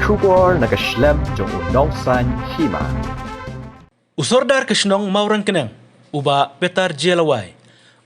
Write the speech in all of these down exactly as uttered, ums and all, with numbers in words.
Khubor na ka shlem jong u Nongsaiñ Hima. U Sordar ka shnong Mawryngkneng, u Bah Peter J Lawai,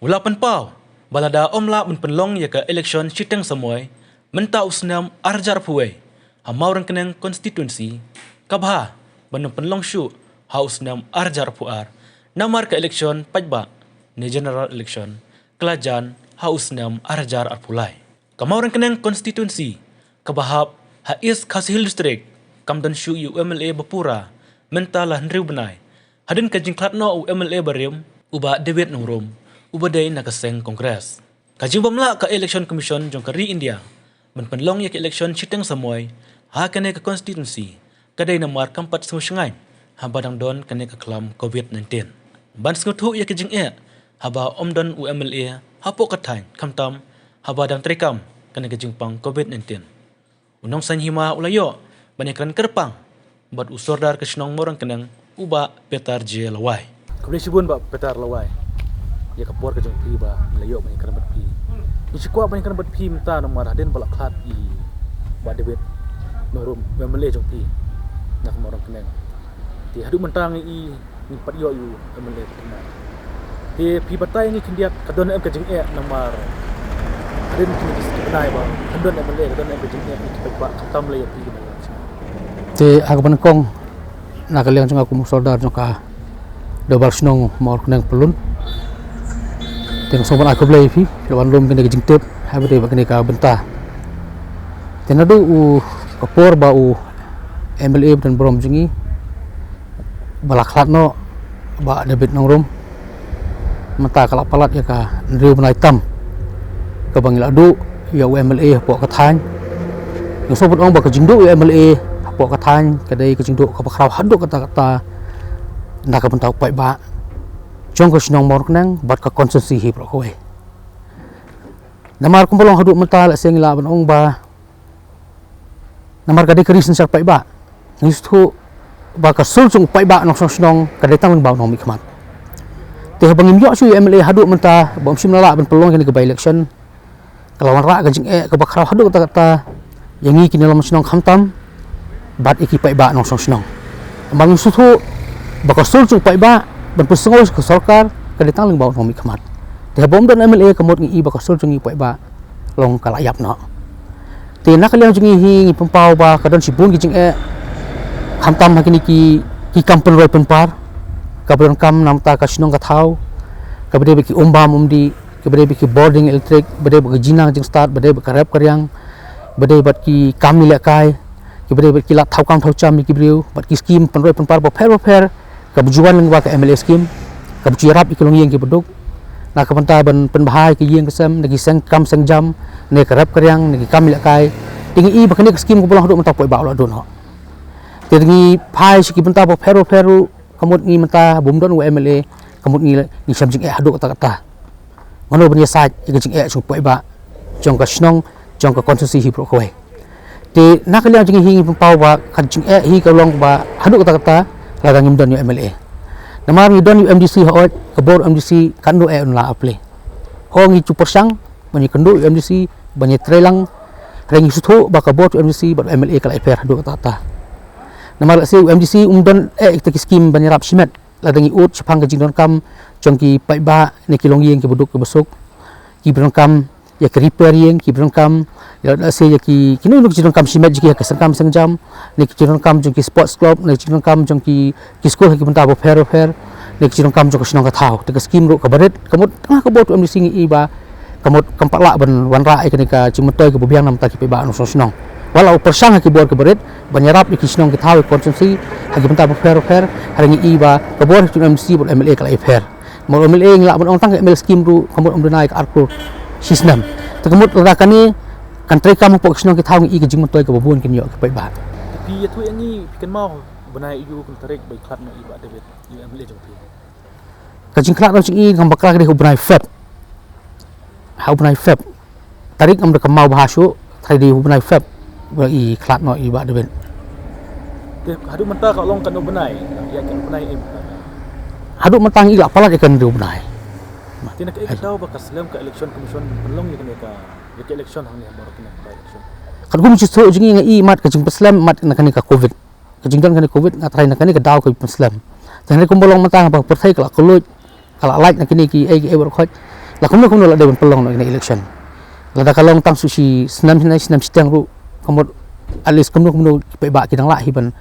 u la pynpaw ba lada ym lah ban pynlong ïa ka election shiteng samoi mynta u snem ar hajar arphew wei ha Mawryngkneng constituency, ka bha ban ym pynlong shuh ha u snem ar hajar arphew ar, namar ka election paidbah ne general election ka la jan ha u snem ar hajar arphew lai. Ka Mawryngkneng constituency, kaba hap ha East Khasi Hills District, kam don shuh ïa u M L A ba pura mynta la hynriew bnai hadien ka jingkhlad noh u M L A barim, u Bah David Nongrum, uba dei na ka seng Congress. Ka jingbymlah ka Election Commission jong ka ri India ban pynlong ïa ka election shiteng samoi ha kane ka constituency, ka dei namar kam pat sngewshngaiñ haba dang don kane ka khlam covid nineteen. Ban sngewthuh ïa ka jingeh haba ym don u M L A hapoh ka thaiñ, khamtam haba dang treikam kane ka jingpang covid nineteen, u Nongsaiñ Hima u la ïoh ban ïakren kyrpang bad u Sordar ka shnong Mawryngkneng, u Bah Peter J Lawai. Khublei shibun Bah Peter Lawai ïa ka por ka jong phi ba la ïoh ban ïakren bad phi. Ngi shu kwah ban ïakren bad phi mynta namar hadien ba la khlad ïa u Bah David Nongrum, u M L A jong phi na ka Mawryngkneng. Te haduh mynta ngi i ngi pat ïoh ïa u M L A. Te phi batai ngi khyndiat, ka don em ka jingeh namar hadien kine ki bnai ba kan don M L A, ka don em ka jingeh ïa ki paidbah, khamtam lei ïa phi ki nongïalam shnong. Te ha kaba nyngkong, na ka liang jong nga kum u Sordar jong ka Dorbar Shnong Mawryngkneng Pyllun, te nga sngewbha ban ai khublei ïa phi, phi la wan lum kine ki jingtip ha ba dei bad kine ka bynta. Te naduh u, ka por ba u M L A ba don burom jong ngi ba la khlad noh, Bah David Nongrum, mynta ka la palat ïa ka hynriew bnai tam kaba ngi la duh ïa u M L A hapoh ka thaiñ. Nga sngewbha ban ong ba ka jingduh ïa u M L A hapoh ka thaiñ ka dei ka jingduh kaba khraw haduh katta katta na ka bynta u paidbah jong ka shnong Mawryngkneng bad ka constituency hi baroh kawei. Namar kumba long haduh mynta, lehse ngi lah ban ong ba namar ka dei ka ri synshar paidbah, ngi sngewthuh ba ka sur jong u paidbah nongshong shnong ka dei tang lyngba u nongmihkhmat. Te haba ngim ïoh shuh ïa u M L A haduh mynta, ba ym shym la lah ban pynlong kane ka by election, ka la wanrah ka jingeh kaba khraw haduh katta katta ïa ngi ki nongïalam shnong khamtam bad ïa ki paidbah nongshong shnong. Namar ngi sngewthuh ba ka sur jong u paidbah ban pynsngew sha ka sorkar ka dei tang lyngba u nongmihkhmat. Te haba ym don M L A, ka mut ngi i ba ka sur jong ngi u paidbah long ka la ïap noh. Te na ka liang jong ngi hi ngi pynpaw ba ka don shibun ki jingeh, khamtam ha kine ki, ki kam pynroi pynpar, kaba donkam na ka bynta ka shnong ka thaw, kaba dei bad ki um bam um dih, kaba dei bad ki bording elektrik, ba dei bad ka jingnang jingstad, ba dei bad ka rep ka riang, ba dei bad ki kam ïalehkai, kaba dei bad ki lad thaw kam thaw jam ïa ki briew, bad ki skim pynroi pynpar bapher bapher, kaba ju wan lyngba ka M L A skim, kaba ju ïarap ïa ki longïing kiba duk na ka bynta ban pynbha ïa ki ïing ki sem, na ki seng kam seng jam, na ka rep ka riang, na ki kam ïalehkai. Te ngi i ba kane ka skim kaba long haduh mynta u paidbah u la duh noh. Te ngi phai sha ki bynta bapher bapher ruh, ka mut ngi mynta bym don u M L A, ka mut ngi, ngi shem jingeh haduh katta katta. Mano ban ïasaid ïa ka jingeh jong u paidbah jong ka shnong, jong ka constituency hi baroh kawei. Te na ka liang jong ngi hi ngi pynpaw ba ka jingeh hi ka long ba haduh katta katta lada ngim don ïa u M L A. Namar ngi don ïa u M D C hooid, ka bor M D C katno eh un lah plie. Ho ngi ju pyrshang ban ïakynduh ïa u M D C ban ïatreilang, hynrei ngi sngewthuh ba ka bor M D C bad M L A ka la ïapher haduh katta katta. Namar lehse u M D C um don eh kita ki skim ban ïarap shimet, lada ngi ud shaphang ka jingdonkam jong ki paidbah ne ki longïing kiba duk kiba suk, kiba donkam ïa ki repair ïing, kiba donkam ïa, lehse ïa ki, kino kino ki jingdonkam shimet jong ki ha ka seng kam seng jam, ne ki jingdonkam jong ki sports club, ne ki jingdonkam jong ki, ki skul ha ki bynta bapher bapher, ne ki jingdonkam jong ka shnong ka thaw. Te ka skim ruh kaba rit, ka mut tang ha ka bor M D C ngi i ba ka mut kam pat lah ban wanrah ïa kane ka jingmyntoi kaba biang na ka bynta ki paidbah nongshong shnong. Wat la u pyrshang ha ki bor kiba rit ban ïarap ïa ki shnong ki thaw, ïa ki constituency ha ki bynta bapher bapher, hynrei ngi i ba ka bor M D C bad M L A ka la ïapher. Namar M L A ngi lah ban ong tang ka M L A skim ruh ka mut ym duna ïa ka ar klur shi snem. Te ka mut lada kane kan treikam hapoh ki shnong ki thaw, ngi i ka jingmyntoi kaba bun kin ïoh ki paidbah. Phi ïathuh ïa ngi, phi kynmaw bnai aïu, kyntarik ba i khlad noh i Bah David, i M L A jong phi? Ka jingkhlad noh jong i kam bakla ka dei ha u bnai Feb. Ha u bnai Feb. Tarik ngam da kynmaw bha shuh, hynrei dei ha u bnai Feb ba i khlad noh i Bah David. Te haduh mynta ka long katno bnai, ïa katno bnai im? Haduh mynta ngi la palat ïa ka hynriew bnai. Te na kaei ka daw ba ka slem ka Election Commission ban pynlong ïa kane ka, ïa ka election hangne ha Mawryngkneng, by election? Katkum jingsngewthuh jong ngi nga i mat ka jingpynslem mat na kane ka covid. Ka jingdon kane covid nga tharai na kane ka daw ka jingpynslem. Te hynrei kumba long mynta ba pyrthei ka la kylluid, ka la lait na kine ki ei ki ei baroh khoit. La kumno kumno la dei ban pynlong na kane election. Lada ka long tang shu shi snem, snem shiteng ruh, ka mut at least kumno kumno ki paidbah ki dang lah hi ban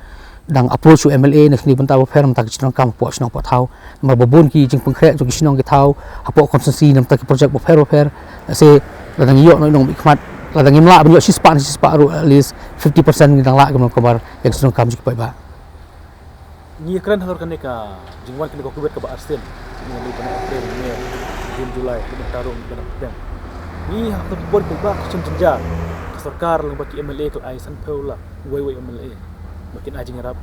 dang approach u M L A na kine bynta bapher, mynta ki jingdonkam hapoh shnong hapoh thaw. Namar ba bun ki jingpynkhreh jong ki shnong ki thaw hapoh constituency namar ki project bapher bapher. Lehse lada ngi ïoh noh ïa u nongmihkhmat, lada ngim lah ban ïoh shispah ne shispah ruh, at least fifty percent ngi dang lah, kumno kumno ïa ki jingdonkam jong ki paidbah. Ngi kren halor kane ka jingwan kane ka covid kaba arsien. Ngi la dei ban April, May, June, July, ngi ban tarung, ngi ban pdeng. Ngi ha ka por kaba ka shem jynjar, ka sorkar lyngba ki M L A ka la ai sanphew lak wei wei M L A ba kin ai jingïarap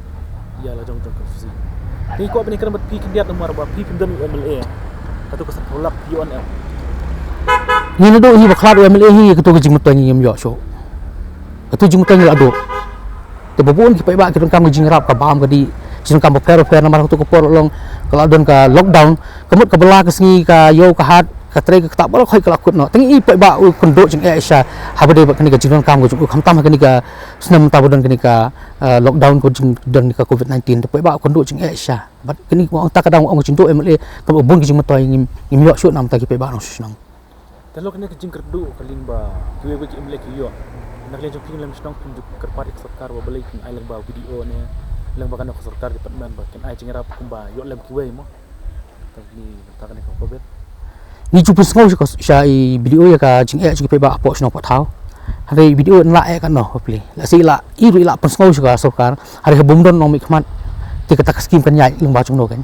ïa la jong jong ka constituency. Te ngi kwah ban ïakren bad phi khyndiat namar ba phi phim don u M L A. Kato ka sanphew lak phi ïoh ne em? Ngi naduh hi ba khlad u M L A hi, kato ka jingmyntoi ngim ïoh shuh. Kato jingmyntoi ngi la duh. Te ba bun ki paidbah ki donkam ka jingïarap, ka bam ka dih, jingdonkam bapher bapher namar kato ka por long ka la don ka lockdown. Ka mut kaba la ka sngi ka ïew ka hat, ka trei ka ktah baroh khoit ka la kut noh. Te ngi i paidbah u kynduh jingeh sha haba dei bad kane ka jingdonkam ka jong u, khamtam ha kane ka snem mynta ba don kane ka, eh, lockdown, ka jingdon ka covid nineteen. Te paidbah u kynduh jingeh sha. Bad kane ka ong ta ka dang ong ka jingduh M L A, ka bun ka jingmyntoi ngim, ngim ïoh shuh namar ta ki paidbah nongshong shnong. Te halor kane ka jingkyrduh ka lyngba kiwei kiwei ki M L A ki ïoh, na ka liang jong phi lem shnong phi ju kyrpad ïa ka sorkar ba balei kin ai lyngba video ne lyngba kane ka sorkar department ba kin ai jingïarap kumba ïoh lem kiwei mo. Te ni ta kane ka covid. Ngi ju pynsngew sha ka, sha i video ïa ka jingeh jong ki paidbah hapoh shnong hapoh thaw. Hynrei video yn lah eh katno bapli. Lehse i lah, i ruh i lah pynsngew sha ka sorkar. Hynrei ha bym don nongmihkhmat, te kata ka skim kan ïaid lyngba jong no kan.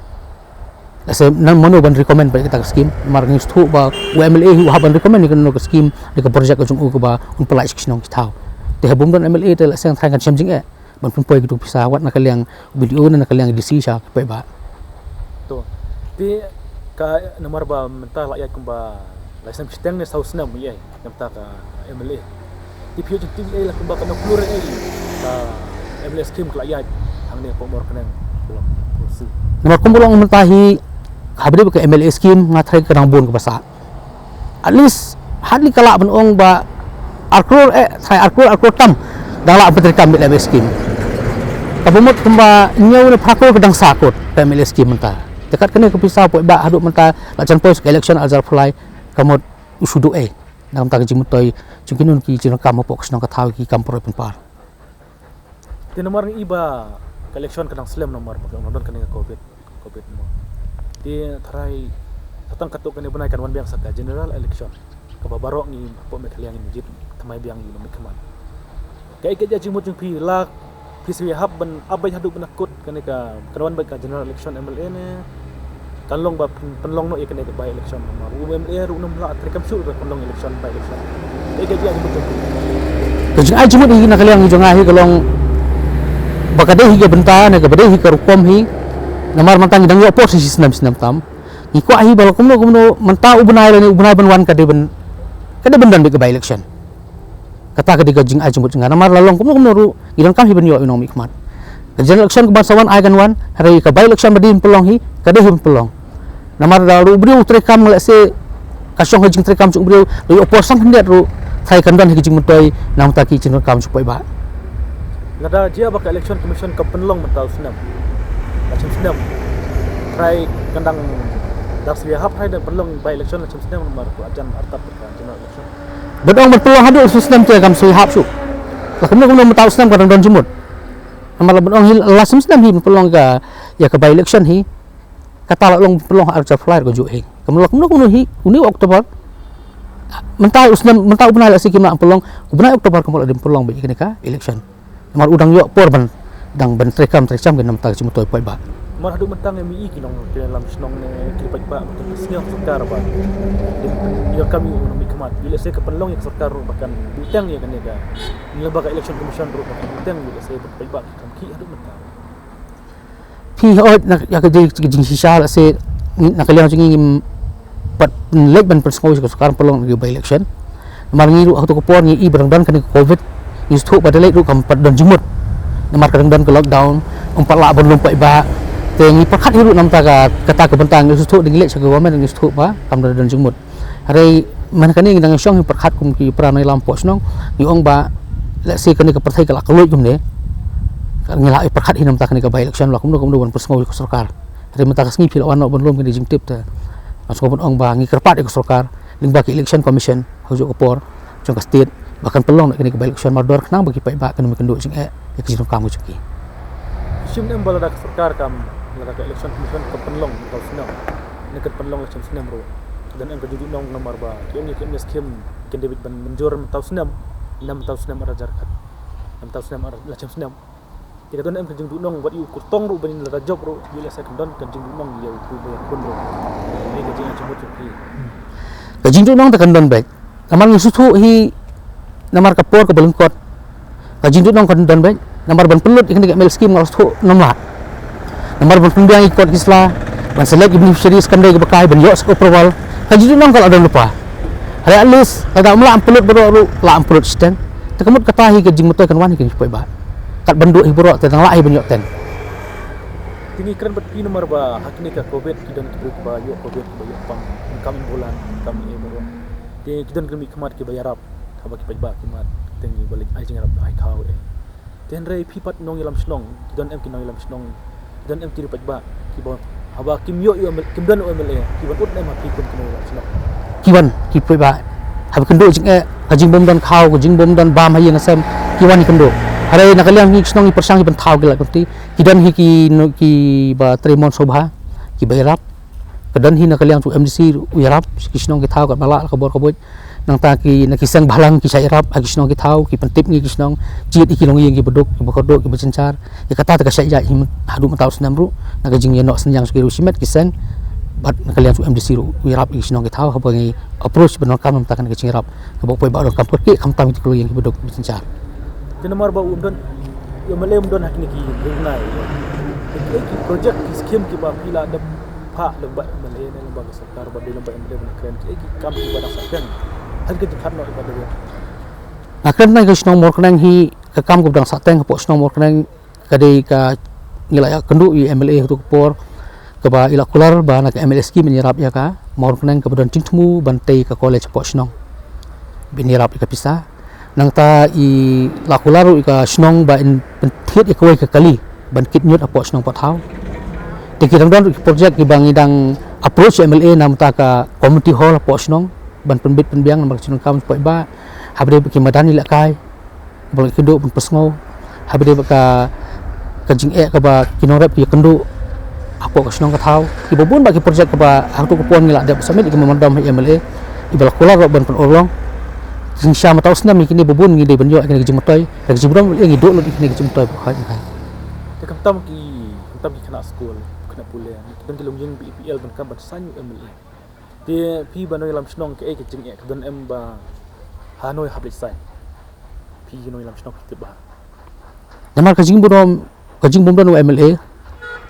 Lehse nang mano ban recommend bad kata ka skim. Namar ngi sngewthuh ba u M L A hi u hap ban recommend ïa kano ka skim, ïa ka project ka jong u kaba un pynlait sha ki shnong ki thaw. Te ha bym don M L A te lehse nga tharai kan shem jingeh ban pynpoi kito ki pisa wat na ka liang video ne na ka liang D C sha ki paidbah. To. Te ka namar ba mynta la ïaid kumba lai snem shiteng ne saw snem ïa namar ta ka M L A. Te phi ïoh jingtip ïa la kumba kano klur ïa ka M L A skim ka la ïaid hangne hapoh Mawryngkneng block four C. Namar kumba long mynta hi haba dei ka M L A skim nga tharai ka dang bun kaba sah. At least hardly ka lah ban ong ba ar klur eh, tharai ar klur, ar klur tam dang lah ban treikam bad M L A skim. Kaba mut kumba hynñiew ne phra klur ka dang sah kut ka M L A skim mynta. Te kat kane ka pisa poi ba haduh mynta la jan poi sha ka election ar hajar arphew lai ka mut u shu duh eh. Na ka bynta ka jingmyntoi jong kino ki jingdonkam hapoh ka shnong ka thaw ki kam pynroi pynpar. Te namar ngi i ba ka election ka dang slem namar ba ka dang don kane ka covid, covid mo. Te tharai sa tang katto katne bnai kan wan biang sa ka general election kaba baroh ngi hapoh Meghalaya ngin jied thymmai biang ïa u nongmihkhmat. Kaei ka jingmut jong phi, la phi sngewhap ban ap beit haduh ban kut kane ka, kan wan beit ka general election M L A ne kan long ba pyn-, pynlong noh ïa kane ka by election namar u M L A ruh um lah treikam shuh ruh pynlong election by election. Kaei ka jingmut jong phi? Ka jingai jingmut hi na ka liang jong nga hi ka long ba ka dei hi ka bynta ne kaba dei hi ka rukom hi. Namar mynta ngi dang ïoh por shi snem, snem tam. Ngi kwah hi ba la kumno kumno mynta u bnai lane u bnai ban wan ka dei ban, ka dei ban don beit ka by election. Kata ka dei ka jingai jingmut jong nga namar la long kumno kumno ruh ngi donkam hi ban ïoh ïa u nongmihkhmat. Ka general election kaba sa wan ai kan wan, hynrei ka by election ba dei ban pynlong hi ka dei hi ban pynlong. Namar da ruh u briew u treikam, lehse ka shong ha jingtreikam jong u briew, da ïoh por san khyndiat ruh tharai kan don hi ka jingmyntoi na ka bynta ki jingdonkam jong u paidbah. Lada jia ba ka election commission ka pynlong mynta u snem, la shem snem, tharai kan dang, dang sngewhap tharai da pynlong by election la shem snem namar ka jan artat ka general election. Ban ong ban pynlong haduh snem te kam sngewhap shuh. La kumno kumno mynta u snem ka dang don jingmut. Namar la ban ong hi la snem snem hi ban pynlong ka, ïa ka by election hi. Kata la long pynlong ha ar hajar arphew lai ka juh hi. Kam la kumno kumno hi une u October. Mynta u snem, mynta u bnai lehse kim lah pynlong, u bnai October kam lah dei pynlong beit kane ka election. Namar u dang ïoh por ban, dang ban treikam treikam kane mynta ka jingmyntoi paidbah. Namar haduh mynta ngim i ki nong ki lam shnong ne ki paidbah mynta ki sngewthuh sorkar ba dei ban ïoh kam ïa u nongmihkhmat. Ïa lehse ka pynlong ïa ka sorkar ruh ba kan bteng ïa kane ka, lyngba ka election commission ruh ba kan bteng ïa lehse paidbah ki kam khih haduh mynta. Phi hoi na ka, ïa ka jing, jingshisha lehse na ka liang jong ngi ngim pat leit ban pynsngew sha ka sorkar pynlong ïa ka by election. Namar ngi ruh ha kato ka por ngi i ba dang don kane ka covid, ngi sngewthuh ba da leit ruh kam pat don jingmut. Namar ka dang don ka lockdown, ym pat lah ban lum paidbah. Te ngi pyrkhat hi ruh namar kata ka bynta ngi sngewthuh da ngi leit sha ka government ngi sngewthuh ba kam da don jingmut. Hynrei man kane ngi dang shong ngi pyrkhat kum ki para nongïalam hapoh shnong, ngi ong ba let's say kane ka pyrthei ka la kylluid kumne, ka ngi la ïa pyrkhat hi namar kane ka by election la kumno kumno ban pynsngew ïa ka sorkar. Hynrei mynta ka sngi phi la wan noh ban lum kane ka jingtip te, nga sngewbha ban ong ba ngi kyrpad ïa ka sorkar lyngba ka election commission ha kajuh ka por jong ka state ba kan pynlong noh kane ka by election mardor khnang ba ki paidbah kan ym ïakynduh jingeh ïa ka jingdonkam ka jong ki. Shim ne em ba lada ka sorkar kam, lada ka election commission kam pynlong mynta u snem, ne kan pynlong election snem ruh, ka don em ka jingduhnong namar ba ki ong ïa ki em ïa skim kin dei beit ban mynjur mynta u snem, ne mynta u snem ar hajar khat, ne mynta u snem ar la chem snem. Te ka don em ka jingduhnong bad ïa u kyrtong ruh ban lada jop ruh, ïa lehse kan don ka jingduhnong ïa u kyrtong ruh. Ni ka jingduhnong jingmut jong ki. Ka jingduhnong te kan don beit. Namar ngi sngewthuh hi namar ka por kaba lyngkot. Ka jingduhnong kan don beit. Namar ban pynlut ïa kane ka M L A scheme nga la sngewthuh namar. Namar ban pynbiang ïa ki kot ki sla, ban select ïa ki beneficiaries kam dei kaba kai, ban ïoh sa ka approval. Ka jingduhnong ka la don lypa. Hynrei at least lada ym lah ban pynlut baroh ruh, lah ban pynlut shiteng. Te ka mut kata hi ka jingmyntoi kan wan hi ka jingpoi ba. Kat ban duh hi baroh te dang lah hi ban ïoh ten. Te ngi kren bad phi namar ba ha kine ka covid ki don ki briew kiba ïoh covid kiba ïoh pang, kam ambulance, kam eh baroh. Te ki don ki mih khmat kiba ïarap, haba ki paidbah ki mad, te ngi ba leit ai jingïarap ai khaw eh. Te hynrei phi pat nongïalam shnong, ki don em ki nongïalam shnong, ki don em ki riew paidbah kiba haba kim ïoh ïoh M L A, kim don u M L A, ki wan ud em ha phi kum ki nongïalam shnong. Ki wan ki paidbah haba kynduh jingeh, ka jingbym don khaw, ka jingbym don bam ha ïing ha sem, ki wan ki kynduh. Hynrei na ka liang ngi shnong ngi pyrshang ngi pynthaw ki lad kumti. Ki don hi ki no, kiba trei mon sngewbha, kiba ïarap. Ka don hi na ka liang jong u M D C u ïarap, ki shnong ki thaw katba lah ka bor ka buit. Nangta ki na ki seng bhalang ki shah ïarap ha ki shnong ki thaw, ki pyntip ngi ki shnong, jied ïa ki longïing kiba duk, kiba kordor, kiba jynjar. Ïa kata te ka shah ïaid hi haduh mynta u snem ruh, na ka jingïanoh synñiang sha ki riew shimet ki seng. Bad na ka liang jong u M D C ruh u ïarap ïa ki shnong ki thaw, haba ngi approach ban donkam namar kane ka jingïarap. Kaba u paidbah u donkam kyrkieh khamtam ïa ki longïing kiba duk, kiba jynjar. Te namar ba u don, u M L A u don ha kine ki ring nai. Ki, ki project, ki skim kiba phi la dep phah lyngba M L A ne lyngba ka sorkar, ba dei lyngba M L A ban kren, ki, ki kam kiba dang sahteng. Hynrei ka jingkhat noh iba dei. Nga kren na ka shnong Mawryngkneng hi, ka kam kaba dang sahteng hapoh shnong Mawryngkneng ka dei ka ngi la ïakynduh ïa u M L A ha kato ka por, kaba i la kular ba na ka M L A scheme in ïarap ïa ka Mawryngkneng kaba don jingthmu ban tei ka college hapoh shnong. Ban ïarap ïa ka pisa. Nangta i la kular ruh ïa ka shnong ba in pynthied ïa kawei ka kali ban kit ñiut hapoh shnong Pathaw. Te ki dang don ruh ki project kiba ngi dang approach ïa u M L A namar ka community hall hapoh shnong ban pynbit pynbiang namar ka jingdonkam jong ki paidbah. Haba dei ki madan ïalehkai, ba la ïakynduh ban pynsngew. Haba dei bad ka, ka jingeh kaba ki nongrep ki ïakynduh hapoh ka shnong ka thaw. Kiba bun bad ki project kaba ha kato ka por ngi la dep submit ïa ki memorandum ha u M L A, iba la kular ruh ban pynurlong. Jingshisha mynta u snem ïa kine ba bun ngi dei ban ïoh ïa kine ki jingmyntoi. Ka jingmyntoi ngi duh lut ïa kine ki jingmyntoi ba khot ïa ka. Te khamtam ki, khamtam ki khynnah skul, khynnah pule, ki don ki longïing B P L donkam ban saiñ u M L A. Te phi ba nongïalam shnong kaei ka jingeh ka don em ba ha noi hap leit saiñ? Phi nongïalam shnong phi tip ba. Namar ka jingbym don, ka jingbym don u M L A.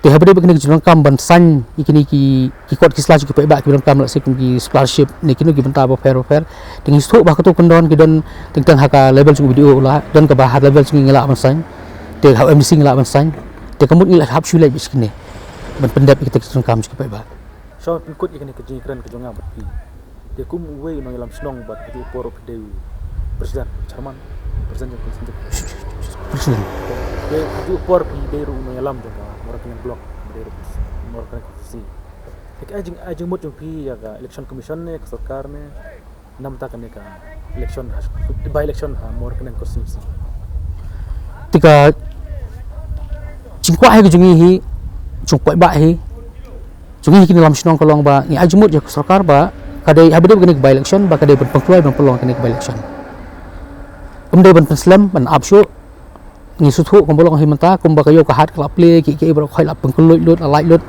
Te haba dei ba kine ki jingdonkam ban saiñ ïa kine ki, ki kot ki sla jong ki paidbah kiba donkam, lehse kum ki scholarship ne kino ki bynta bapher bapher. Te ngi sngewthuh ba ha kato kan don ki don teng teng ha ka level jong u B D O la, don kaba ha level jong ngi ngi lah ban saiñ. Te ha u M D C ngi lah ban saiñ. Te ka mut ngi la hap shu leit bad kine ban pyndep ïa kita ki jingdonkam jong ki paidbah. Shuwa pynkut ïa kane ka jingkren ka jong nga bad phi. Te kum uwei u nongïalam shnong bad kajuh ka por phi dei u president, chairman, president jong ka, president. Te kajuh ka por phi dei ruh u nongïalam jong ka Mawryngkneng block, phi dei ruh Mawryngkneng constituency. Te kaei jing, kaei jingmut jong phi ïa ka election commission ne ka sorkar ne namar kane ka election ha, by election ha Mawryngkneng constituency? Te ka jingkwah hi ka jong ngi hi, jong u paidbah hi, jong ngi hi ki nongïalam shnong ka long ba ngi ai jingmut ïa ka sorkar ba ka dei haba dei kane ka by election ba ka dei ban pynkloi ban pynlong kane ka by election. Kam dei ban pynslem ban ap shuh. Ngi sngewthuh kumba long hi mynta, kumba ka ïew ka hat ka la plie, ki, ki baroh khoit la pynkhlaiñ lut, la lait lut.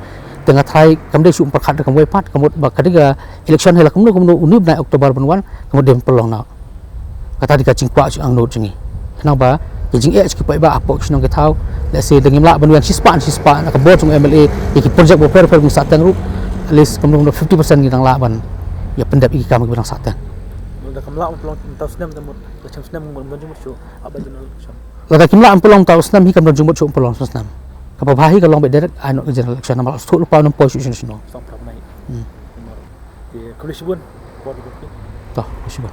Te nga tharai kam dei shuh pyrkhat da kawei pat, ka mut ba ka dei ka election hi la kumno kumno une u bnai October ban wan, ka mut dei ban pynlong noh. Kata dei ka jingkwah jingangnud jong ngi. Khnang ba ka jingeh jong ki paidbah hapoh ki shnong ki thaw, lehse da ngim lah ban weng shispah shispah na ka bor jong u M L A ïa ki project bapher bapher ba ngi sahteng ruh, at least kumno kumno fifty percent ngi dang lah ban ïa pyndep ïa ki kam kiba dang sahteng. Lada kam lah ban pynlong mynta u snem, te mut ka chem snem ban, ban jingmut shuh ha general election. Lada kim lah ban pynlong mynta u snem hi kam don jingmut shuh ban pynlong snem. Kaba bha hi ka long beit direct ai noh ka general election namar la shu lypa nym poi shuh shuh shuh. Song prap nai. Hmm. Te khublei shibun. Por di. To, khublei shibun.